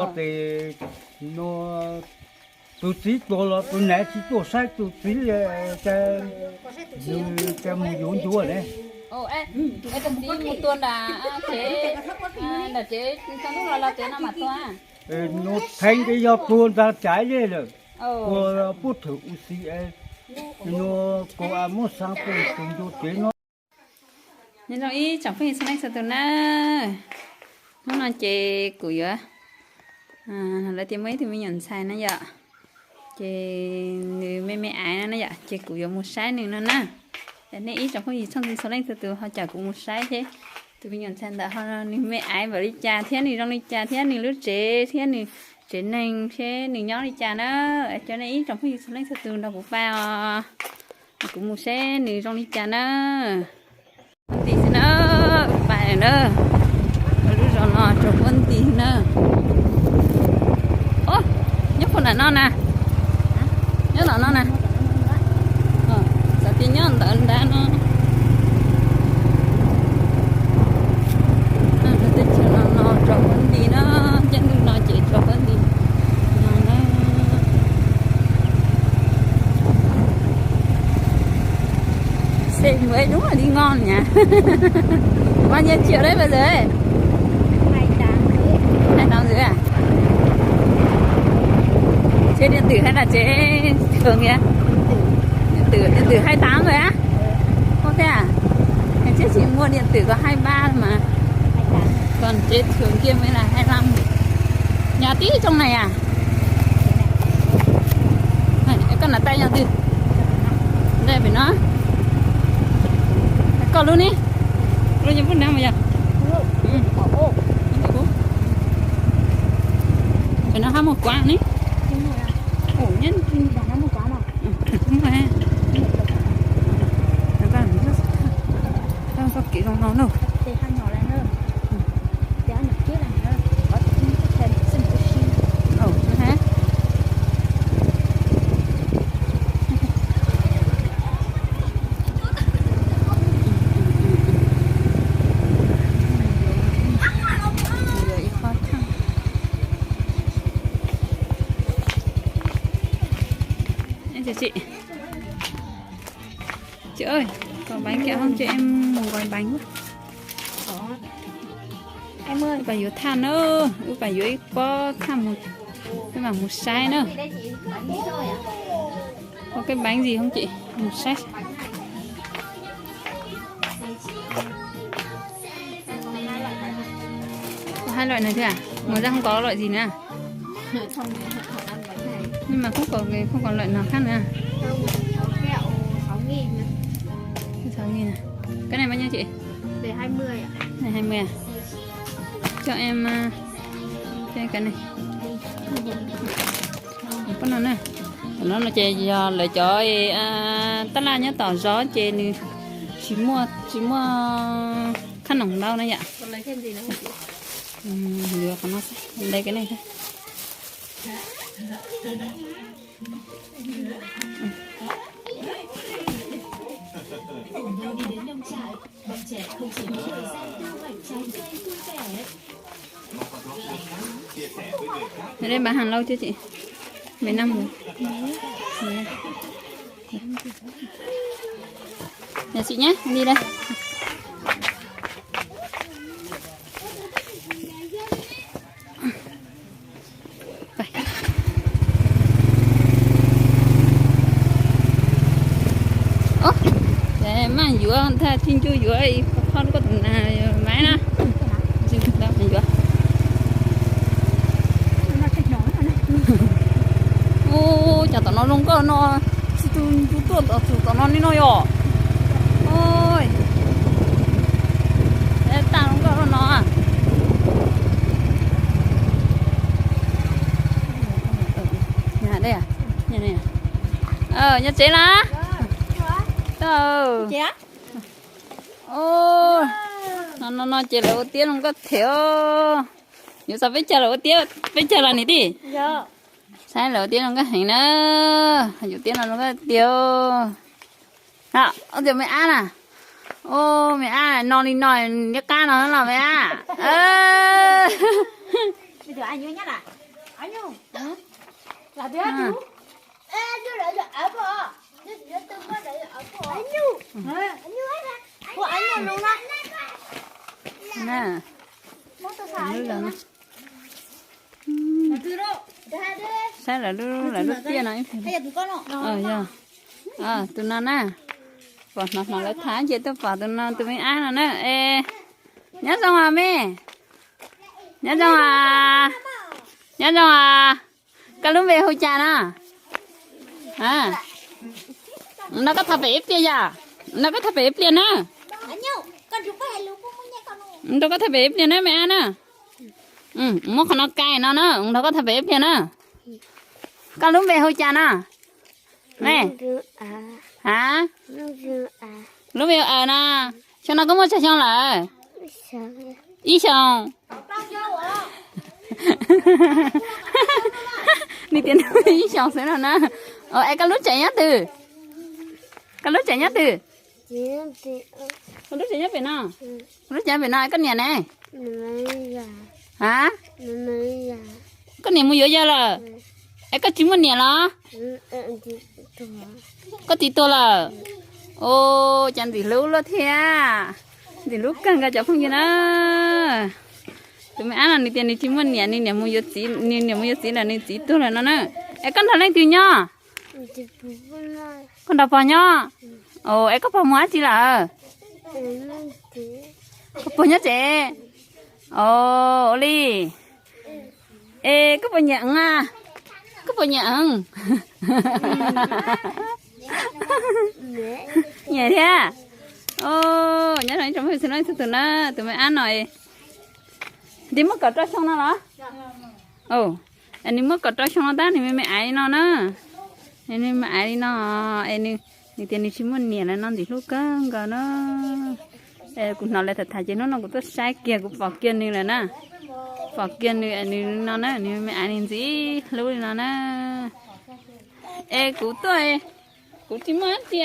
Ces no tus txiv tuag los tus niam tsis tuaj saib tus txiv, cas nws cas mus yuav ncuav ne. Tus txiv mus tua nram tsev, nram tsev txog ntuj los los tsev no mas tua. Nws theej ces yog tuag ntag cas li lawm. Ua puab thwm u xi, nws kuv muab xaa pum tus ncuav tsev no. Nyob zoo ib tsoom phooj ywg txhua leej txhua tus na. Hnub no ces kuv yuav lawv tias muaj ib tug me nyuam ntxhais na yom, ces nws me me aiv no na yom, ces kuv yuav mus saib nws no na. Nej ib tsoom phooj ywg txhua leej txhua tus ho cawm kuv mus saib seb tus me nyuam ntxhais ntawd ho nws me aiv npaum li cas thiab nws zoo li cas thiab nws lub tsev thiab nws tsev neeg seb nws nyob li cas na. Cov nej ib tsoom phooj ywg txhua leej txhua tus nrog kuv pab os. Kuv mus seb nws zoo li cas na. Nti xwb na, pais na. Lub zos no tsaus huab nti na. Nyob puag nram no na. Nyob tom no na. Xav tias nyob ntawd ntag no. Teb chaws no no tsaus huab nti na, caij ntuj no ces tsaus huab nti no na. Xe mới đúng là đi ngon nhỉ. Bao nhiêu triệu đấy bây giờ ấy? Hai tám rưỡi à? Chế điện tử hay là chế thường vậy? Điện tử, điện tử hai tám rồi á? Không thế à? Ngày trước chị mua điện tử có hai ba mà. Còn chế thường kia mới là hai lăm. Nhà tí trong này à? Này, con nắm tay nhau từ. Đây phải nói. Con luôn đi. Luôn như phút nào mà giờ. Phải nói hát một quán đi. Ủa, nhất. Đúng rồi. Tao tao kỹ lòng nó đâu. Ồ, thế hả? Em chào chị. Chị ơi, có bánh kẹo không? Cho em một gói bánh với. Ua pas yuav thaj na, ua pas yuav ib pob thaj mus, ua pas mus saib na. Có cái bánh gì không chị? Mus saib. Có hai loại này thôi à? Ngoài ra không có loại gì nữa à? Nhưng mà không có, không có loại nào khác nữa à? Sáu nghìn à? Cái này bao nhiêu chị? Này hai mươi à? Cho em, à, cho em cái này. Pob no na. Tam no no ces yog lawv cov tab laj nyob tom zos ces nws tsis muaj, tsis muaj khab noom ntau na yom. Yuav qhov no xwb, de cái này xwb. Ở đây bán hàng lâu chưa chị? Mấy năm rồi? Nhà chị nhé, em đi đây. Ub, maj yuav thaj tsis ncu yuav ib qho koj tus nas maiv na. Tsis tau yuav. Ub, cas tom no zoo nkauj no, tsis tus ncu tuaj tom txug tom no li no yom. Oj, tag zoo nkauj no. Nyob tsev las? No no no ces lawv ua tiab zoo nkauj thiab. Yuav xav peb caug lawv ua tiab, peb caug los niam tij? Saib lawv ua tiab zoo nkauj heev na. Yuav tiab no zoo nkauj tiag. Ub, me ab na. Ub, me ab no li no, liab qab no los me ab. Saib lawv lub, lawv lub tiaj no. Yog. Tus no na, pom hnov hnov lawv tham ces tuaj pom tus no, tus me ab no na. Es, nyob zoo os me, nyob zoo os, nyob zoo os. Koj lub npe hu cas no? Nrog koj tham pem ib pliag yom. Nrog koj tham pem ib pliag na. Nrog koj tham pem ib pliag na me ab na. Muab qhov no kais no na, nrog koj tham pem ib pliag na. Koj lub npe hu cas no? Ne, a, lub npe hu Aws no. Xyoo no koj muaj tsawg xyoo lawm? Ib xyoos. Nws tias nws ib xyoos xwb no na. Es koj lub tsev nyob twg? Koj lub tsev nyob twg? Kuv lub tsev nyob pem no. Kuv lub tsev nyob pem no, koj niam ne? A, koj niam mus yuav yawg lawm. Es koj tsis muaj niam los? Koj txiv tuag lawm. Ua cas ntxim hlub luaj thiab. Ntxim hlub kawg nkaus cov phooj ywg na. Tus me ab no nws tias nws tsis muaj niam, nws niam mus yuav txiv, nws niam mus yuav txiv lawm, nws txiv tuag lawm no na. Es koj nrog leej twg nyob? Koj nrog pog nyob. Es koj pog mus dab tsi lawm? Koj pog nyob tsev. Ua li. Es koj puas nyiam eev a? Koj puas nyiam eev? Nyiam thiab. Nyob zoo ib tsoom phooj ywg txhua leej txhua tus na, tus me ab no nws muaj kaum rau xyoo no los? Nws muaj kaum rau xyoo no tab nws me me aiv li no na. Nws me me aiv li no, es nws tias nws tsis muaj niam lawm no ntxim hlub kawg nkaus na. Kuv hnov lawv tham tham ces hnub no kuv tuaj saib kiag kuv pom kiag nws lawm na. Pom kiag nws, nws no na, nws me me aiv nws ntxim hlub li no na. Es kuv tuaj, kuv tsis muaj dab tsi,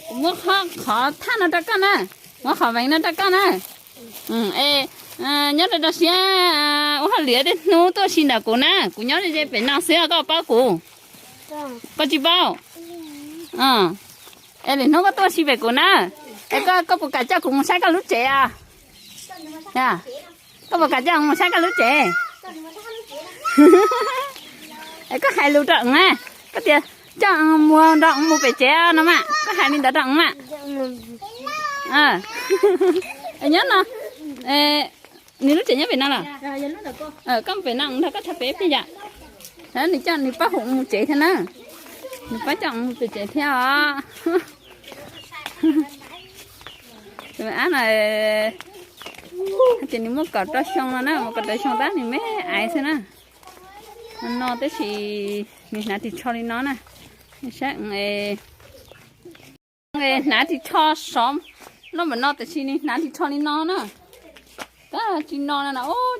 kuv muab qhov thaj no rau koj na, muab qhov veev no rau koj na. Es nyob rau rau siab ua hauj lwm tej hnub tuaj si ntawm kuv na, kuv nyob ze ze pem no xwb koj paub kuv. Koj tsis paub? Es lwm hnub koj tuaj si pem kuv na. Es koj, koj puas kam coj kuv mus saib koj lub tsev os? Koj puas kam coj mus saib koj lub tsev? Es koj hais lus rau eev na, koj tias coj mus nrog eev mus pem tsev no mas, koj hais li ntawd rau eev mas. Nyob no, nws lub tsev nyob pem no los? Koj mus pem no, nrog koj tham pem ib pliag yom. Nws coj nws pab hu mus tsev thiab na. Nws pab coj mus pem tsev thiab os. Tus me ab no hais tias nws muaj kaum rau xyoo no na, muaj kaum rau xyoo tab nws me aiv xwb na. No tab sis nws hnav ris tsho li no na. Saib, hnav ris tsho sov loj npaum no tiam sis nws hnav ris tsho li no na. Tab tsis no na,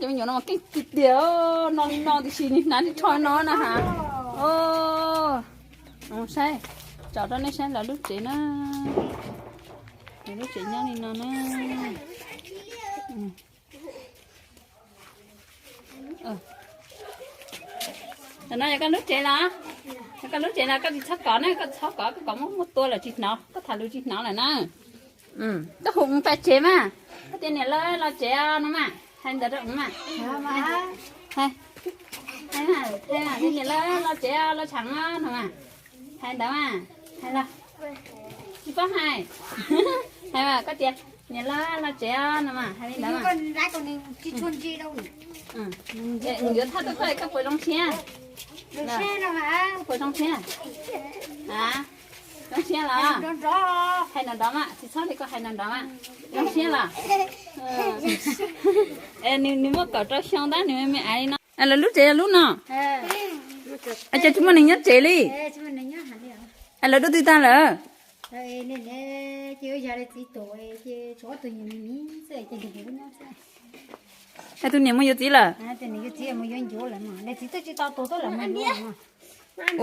cov me nyuam no mas keej tiag tiag, no li no tiam sis nws hnav ris tsho no na has. Saib, tsom rau nej saib lawv lub tsev na. Lawv lub tsev nyob li no na. Tam no yog koj lub tsev los? Yog koj lub tsev los koj tsis txhob kov na, koj txhob kov, koj kov muab muab tua lawm tsis hnov, koj tham lus tsis hnov lawm na. Koj hu eev pem tsev mas, koj tias niam lawv los tsev no mas, hais ntawd rau eev mas. Hais mas, hais mas, niam lawv los tsev los tshav no mas. Hais ntawd mas, hais los. Tsis paub hais. Hais mas koj tias niam lawv los tsev no mas, hais li ntawd mas. Yuav thaj tuaj koj, koj puas zoo siab? Puas zoo siab? Zoo siab los? Hais nrov nrov mas, tsis txhob li, koj hais nrov nrov mas. Zoo siab los? Nws muaj kaum rau xyoo tab nws me me aiv li no. Lawv lub tsev yog lub no. Cas tsis muaj neeg nyob tsev li? Lawv dua twg tag lawm? Es tus niam mus yuav txiv lawm?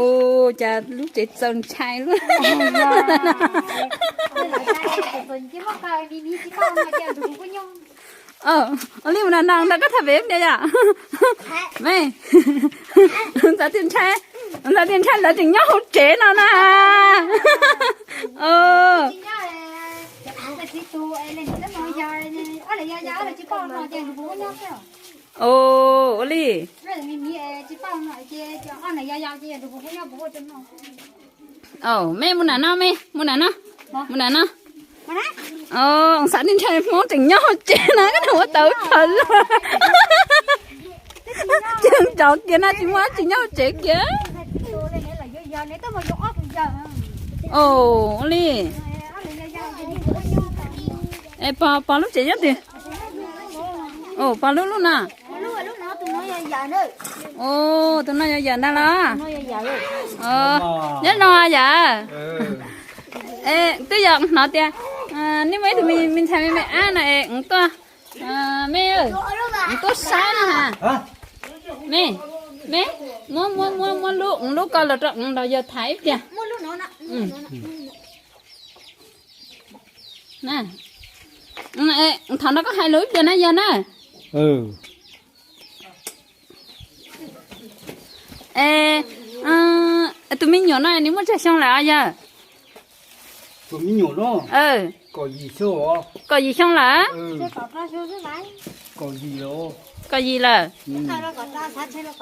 Ua cas lub tsev txaus ntshai luaj. Ua li mus na no ntawm koj tham pem tias yom. Me, ntxhais tias ntshai, ntxhais tias ntshai lawv tseem nyob hauv tsev no na. Ua li. Me mus na no, me mus na no, mus na no. Xav tias ntshai Hmoob tseem nyob hauv tsev na, koj ua tau khaws luaj. Ces ntsauv kiag na, tsis muaj dab tsi nyob hauv tsev kiag. Ua li. Es pog, pog lub tsev nyob twg? Pog lub lub no. Tus no yog yawm ntag los? Nyob no yawm. Es twb yog hnov tias nej muaj ib tug me ntxhais me me ab no es tuaj, me, tuaj saib no ha. Me, me, muab, muab, muab, muab lub, lub ko los rau los yawg tham ib pliag. Thov no koj hais lus ib pliag na yawg na. Es tus me nyuam no nws muaj tsawg xyoo lawm yawg? Tus me nyuam no kaum yim xyoo lawm. Kaum yim lawm.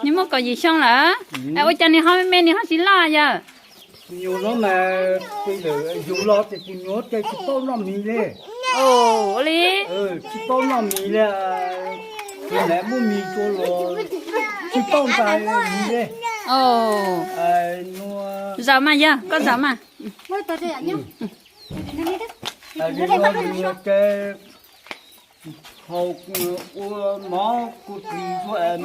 Nws muaj kaum yim xyoo lawm. Es ua cas nws ho me me nws ho tsis loj yawg? Nyuam no mas, yus los ces tus nyuam ces tsis paub noj mis li. Ua li. Tsis paub noj mis li. Tus niam muab mis rau los tsis paub ntais mis li. Zaum mas yawg, koj zaum mas. Hais li no, nws ces haus, ua mov kuv ris, muaj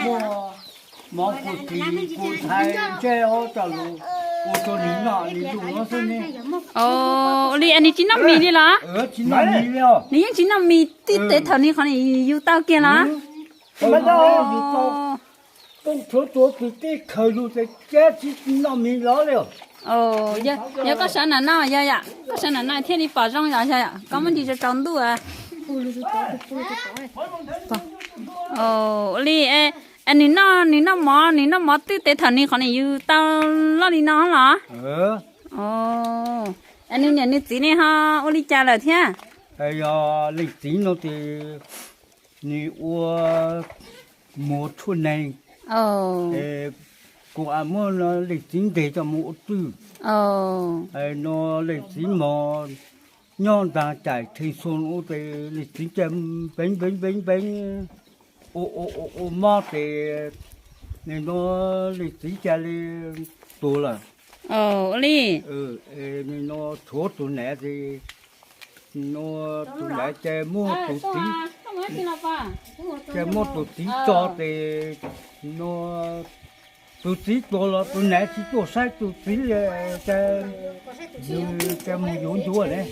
mov kuv ris kuv ntxhais ntsej ob cov lus, ua rau nws noj nws lub no xwb ne. Ua li nws tsis noj mis li los? Tsis noj mis li os. Nws yeej tsis noj mis tib tes thaum nws qhov nws yug tau kiag los? Yug tau, tuaj tshuav tus kwv tij khaws lus ces cab tsis noj mis los li. Yog koj sawv nram no yog yom, koj sawv nram no thiaj li pom zoo yom, yog yom, koj muab ntsis rau tsaus ntuj. Ua li, nws noj, nws noj mov, nws noj mov twb tes thaum nws qhov nws yug tau loj li no los? Nws niam nws txiv ne ho ua li cas lawm thiab? Yog leej txiv no ces nws ua muag tshuaj nees, kuv muab leej txiv ntes coj mus ua twj. No leej txiv mos nyob ntaag caim theej xoo ua ces leej txiv ca npeev npeev npeev npeev ua ua ua mob ces nim no leej txiv ca li tuag lawm. Ua li, nim no tshuav tus nam ces no tus nam ca muab tus txiv, ca muab tus txiv tso ces no tus txiv tuag los tus nam tsis tuaj saib tus txiv li, ca, ca mus yuav ncuav ne.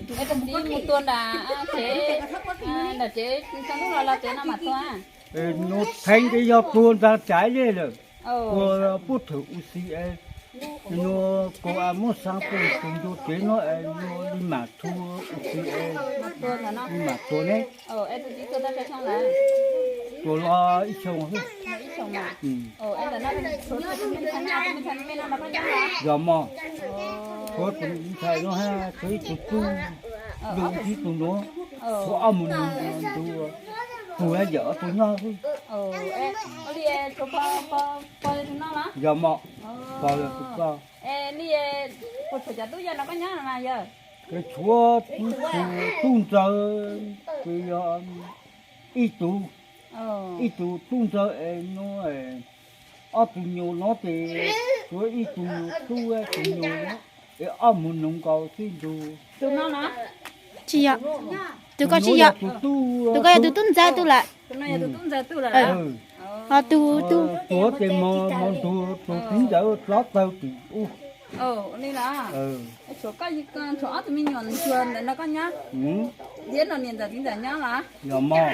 Tus txiv mus tuag nram tsev, nram tsev tsaus ntuj los los tsev no mam tuag. No theej ces yog tuag ntaag cav li lawm, tuag puag thaum ua si, no kuv muab xaa pua tus ncuav tsev no, no li mam tuag ua si, li mam tuag ne. Tuag los ib xyoos xwb. Yog mog, tshuav tus me ntxhais no hab tshuav ib tug tub, ntuj ib tug nuav, tshuav ob mus nug ntu, kuv yawm ob tug nyob xwb. Yog mog, pog yog tus koj. Ces tshuav tus tub ntxawg, ces yog ib tug, ib tug tub ntxawg es no, ob tug nyuas no ces tshuav ib tug nyuas tub, tus nyuas no es ob mus nug nkaus xwb ntug. Tsis yog, tus ko tsis yog, tus ko yog tus tub ntxawg tub lawm. Ho tus tub, tuav ces mos ntug tus txiv ntxawm txov tawg tim ub. Tshuav koj, tshuav ob tug me nyuam ntsuag ntawm no koj nyob, thiab no niam ntxawm txiv ntxawm nyob los? Yog mog.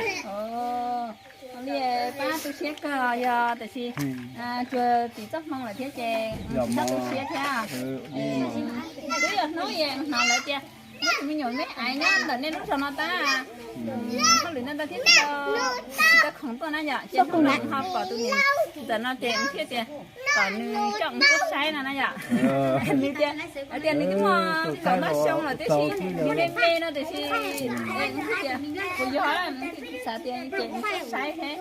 Li pab tu siab kawg yog tiam sis tsuas tim txoj hmoo lawm thiab ces tsis txhob tu siab thiab. Twb yog hnub hnov lawv tias Muab tus me nyuam me aiv nyob ntawm nej lub zos no tab, hauj lwm ntau ntau thiab tsis tau, tsis tau khoom tuaj na yom, ces hnub no ho pom tus niam ntxawm no ces thiaj tias kom nws coj wb tuaj saib no na yom. Nws tias, hais tias nws twb muaj kaum ob xyoo lawm tiam sis nws me me no tiam sis, tias kuv yog, xav tias ces nws tuaj saib thiab,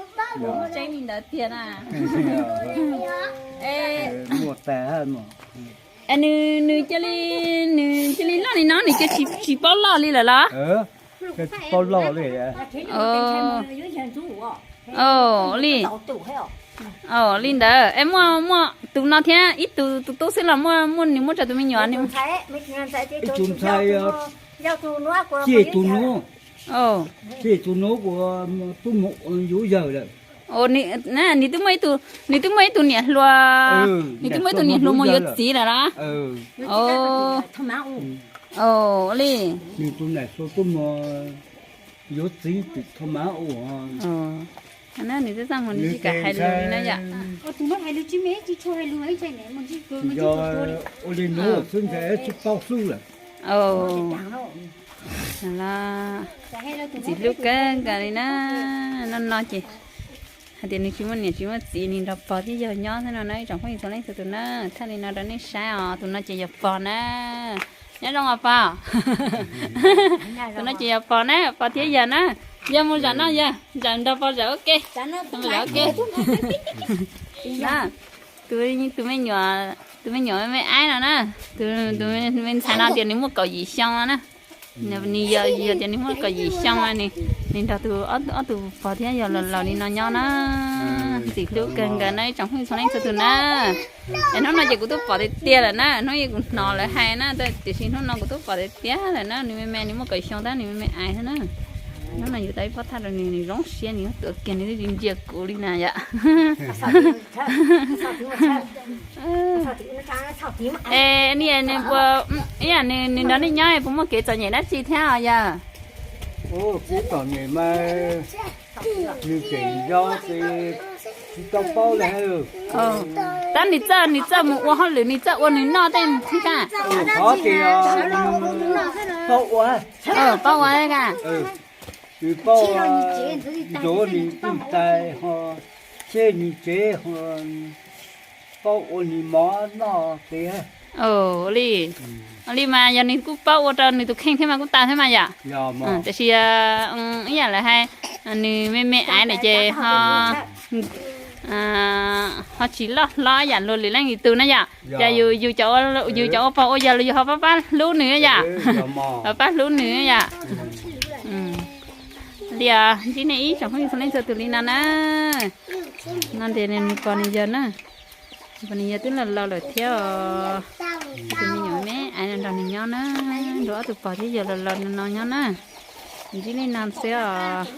tseeb li ntawd tiag na. Es nws, nws cia li, nws cia li loj li no nws cia tsis paub loj li lawm los? Paub loj li. Li, li ntawd es muaj, muaj tus no thiab ib tug tus tub xwb los muaj, muaj nws muaj tsawg tus me nyuam? Ib tug ntxhais, cia tus no, cia tus no kuv twb mus yuav yawg lawm. Nws twb muaj ib tug, nws twb muaj ib tug niam hluas, nws twb muaj ib tug niam hluas mus yuav txiv lawm los? Li, nws tus niam hluas tuaj mus yuav txiv tim Thoj Mav ua. Nws twb txaj muag nws tsis kam hais lus li na yom. Yog ua li nuav xwb ntshai tsis paub hlub lawm. Ntxim hlub kawg nkaus li na. No no ces hais tias nws tsis muaj niam tsis muaj txiv, nws nrog pog thiab yawg nyob xwb no na ib tsoom phooj ywg txhua leej txhua tus na. Thaij li no rau nej saib os, tus no ces yog pog na. Nyob zoo os pog. Tus no ces yog pog na, pog thiab yawg na. Yawg mus zam no, yawg zam nrog pog zam ua ke. Mus zam ua ke. Tus, tus me nyuam, tus me nyuam me me aib no na, tus me ntxhais no tias nws muaj kaum yim xyoo no na. Nws yog, yog tias nws muaj kaum yim xyoo, nws nrog tus ob tug pog thiab yawg laus laus li no nyob na. Ntxim hlub kawg nkaus na ib tsoom phooj ywg txhua leej txhua tus na. Es hnub no ces kuv twb pom tiag tiag lawm na, hnub ib kuv hnov lawv hais na, tiam sis hnub no kuv twb pom tiag tiag lawm na, nws me me, nws muaj kaum xyoo tab nws me me aiv xwb na. Hnub no yus tau ib pob thaj rau nws, nws zoo siab, nws tuav kiag nws twb tsis ntsia kuv li na yom. Es nws, nws puas, ib yam nws, nws nrog nej nyob puas muaj kev txom nyem dab tsi thiab os yawg? Kev txom nyem mas nws tseem yau ces tsis tau paub li. Tab nws txawj, nws txawj mus ua hauj lwm, nws txawj ua nws noj tej thiab. Qhov tias paub ua, paub ua, nws paub ua, ntuav nws tus tais ho, tseb nws tsev ho, paub ua nws mov noj tiag. Li, li mas yog nws kuj paub ua rau nws tus kheej thiab mas kuj tas thiab mas yom. Tiam sis ib yam lawv hais, nws me me aiv lawm ces ho tsis loj hlob yam luag lwm leej lwm tus na yom. Ces yus, yus cov ua pog ua yawg los yus ho pab pab hlub nws yom. Ho pab hlub nws yom. Li os, ntsib nej ib tsoom phooj ywg txhua leej txhua tus li no na. No ces nws pog nws yawg na, pog nws yawg twb laus laus lawm thiab os. Tus me nyuam me aiv no nrog nws nyob na, nrog ob tug pog thiab yawg laus laus no nyob na. Ntsib li no xwb os.